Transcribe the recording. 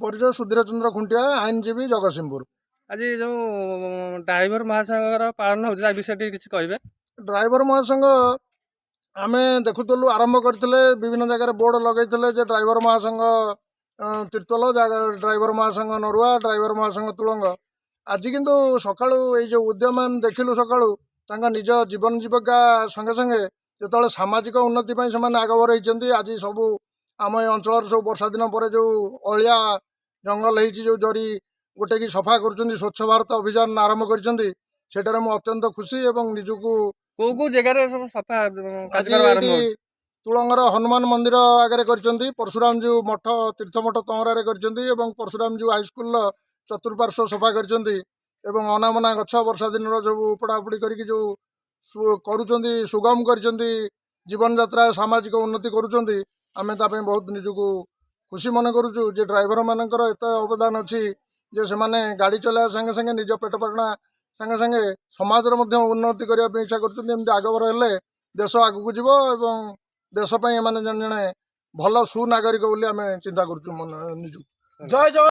ପରିଚୟ ସୁଧୀର ଚନ୍ଦ୍ର ଖୁଣ୍ଟିଆ, ଆଇନଜୀବୀ, ଜଗତସିଂହପୁର। ଆଜି ଯେଉଁ ଡ୍ରାଇଭର ମହାସଂଘର ପାଳନ ହେଉଛି, ତା ବିଷୟରେ ଟିକେ କିଛି କହିବେ? ଡ୍ରାଇଭର ମହାସଂଘ ଆମେ ଦେଖୁଥିଲୁ, ଆରମ୍ଭ କରିଥିଲେ, ବିଭିନ୍ନ ଜାଗାରେ ବୋର୍ଡ଼ ଲଗେଇଥିଲେ ଯେ ଡ୍ରାଇଭର ମହାସଂଘ ତିର୍ତ୍ତୋଲ ଜାଗା, ଡ୍ରାଇଭର ମହାସଂଘ ନରୁଆ, ଡ୍ରାଇଭର ମହାସଂଘ ତୁଳଙ୍ଗ। ଆଜି କିନ୍ତୁ ସକାଳୁ ଏଇ ଯେଉଁ ଉଦ୍ୟମ ଆମେ ଦେଖିଲୁ ସକାଳୁ, ତାଙ୍କ ନିଜ ଜୀବନ ଜୀବିକା ସଙ୍ଗେ ସଙ୍ଗେ ଯେତେବେଳେ ସାମାଜିକ ଉନ୍ନତି ପାଇଁ ସେମାନେ ଆଗଭର ହେଇଛନ୍ତି। ଆଜି ସବୁ ଆମ ଏ ଅଞ୍ଚଳର ସବୁ ବର୍ଷା ଦିନ ପରେ ଯେଉଁ ଅଳିଆ ଜଙ୍ଗଲ ହେଇଛି, ଯେଉଁ ଜରି ଗୋଟେକି ସଫା କରୁଛନ୍ତି, ସ୍ୱଚ୍ଛ ଭାରତ ଅଭିଯାନ ଆରମ୍ଭ କରିଛନ୍ତି, ସେଇଟାରେ ମୁଁ ଅତ୍ୟନ୍ତ ଖୁସି ଏବଂ ନିଜକୁ କୋଉ କୋଉ ଜାଗାରେ ସବୁ ସଫା ଆଜି କାର୍ଯ୍ୟକ୍ରମ ଆରମ୍ଭ ଏଇଠି ହେଉଛି? ତୁଳଙ୍ଗର ହନୁମାନ ମନ୍ଦିର ଆଗରେ କରିଛନ୍ତି, ପରଶୁରାମଜୀଉ ମଠ, ତୀର୍ଥମଠ ତହଁରାରେ କରିଛନ୍ତି ଏବଂ ପରଶୁରାମଜୀଉ ହାଇସ୍କୁଲର ଚତୁଃପାର୍ଶ୍ୱ ସଫା କରିଛନ୍ତି ଏବଂ ଅନାବନା ଗଛ ବର୍ଷା ଦିନର ସବୁ ଉପଡ଼ା ଉପଡ଼ି କରିକି ଯେଉଁ କରୁଛନ୍ତି, ସୁଗମ କରିଛନ୍ତି ଜୀବନଯାତ୍ରା, ସାମାଜିକ ଉନ୍ନତି କରୁଛନ୍ତି। ଆମେ ତା ପାଇଁ ବହୁତ ନିଜକୁ ଖୁସି ମନେ କରୁଛୁ ଯେ ଡ୍ରାଇଭରମାନଙ୍କର ଏତେ ଅବଦାନ ଅଛି ଯେ ସେମାନେ ଗାଡ଼ି ଚଲାଇବା ସାଙ୍ଗେ ସାଙ୍ଗେ ନିଜ ପେଟ ପାଟଣା ସାଙ୍ଗେ ସାଙ୍ଗେ ସମାଜର ମଧ୍ୟ ଉନ୍ନତି କରିବା ପାଇଁ ଇଚ୍ଛା କରୁଛନ୍ତି। ଏମିତି ଆଗଭର ହେଲେ ଦେଶ ଆଗକୁ ଯିବ ଏବଂ ଦେଶ ପାଇଁ ଏମାନେ ଜଣେ ଜଣେ ଭଲ ସୁନାଗରିକ ବୋଲି ଆମେ ଚିନ୍ତା କରୁଛୁ ମନ ନିଜକୁ। ଜୟ ଜଗନ୍ନାଥ।